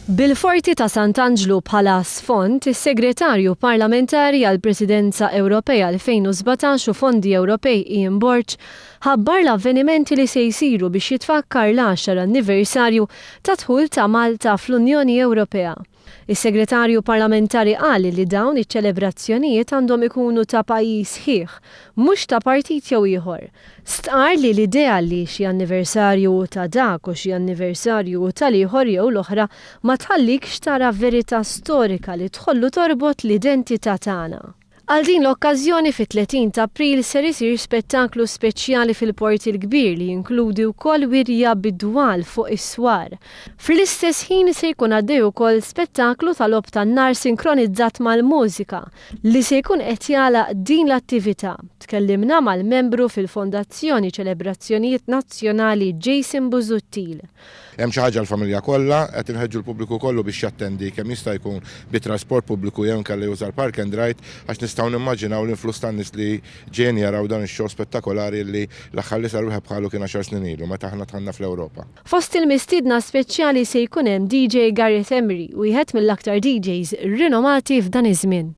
Bil-Forti ta' Sant'Anġlu bħala sfond, is-Segretarju Parlamentari għall-Presidenza Ewropea 2017 u Fondi Ewropej Ian Borg ħabbar l-avvenimenti li se jsiru biex jitfakkar l-għaxar anniversarju tad-dħul ta' Malta fl-Unjoni Ewropea. Is-Segretarju Parlamentari qal li dawn iċ-ċelebrazzjonijiet għandhom ikunu ta' pajjiż sħiħ, mhux ta' partit jew ieħor. Stqarr li l-idea li xi anniversarju hu ta' dak u xi anniversarju hu tal-ieħor jew l-oħra ma tħallikx tara verità storika li tħoll u torbot l-identità tagħna. Għal din l-okkażjoni fit-30 ta' April ser isir spettaklu speċjali fil-Port il-Kbir li jinkludi wkoll wirja bid-dwal fuq is-swar. Fl-istess ħin se jkun għaddej ukoll spettaklu ta' logħob tan-nar sinkronizzat mal-mużika li se jkun qed jagħlaq din l-attività. Tkellimna mal-membru fil-Fondazzjoni Ċelebrazzjonijiet Nazzjonali Jason Busuttil. Hemm xi ħaġa għall-familja kollha, qed inħeġġu l-pubbliku kollu biex jattendi kemm jista' jkun bi trasport pubbliku jew inkella juża l-park and ride għax nistgħu nimmaġinaw l-influss tan-nies li ġejjin jaraw dan ix-show spettakolari li l-aħħar li sar wieħed bħalu kien għaxar snin ilu meta aħna dħalna fl-Ewropa. Fost il-mistiedna speċjali se jkun hemm DJ Gareth Emery, wieħed mill-aktar DJs rinomati f'dan iż-żmien.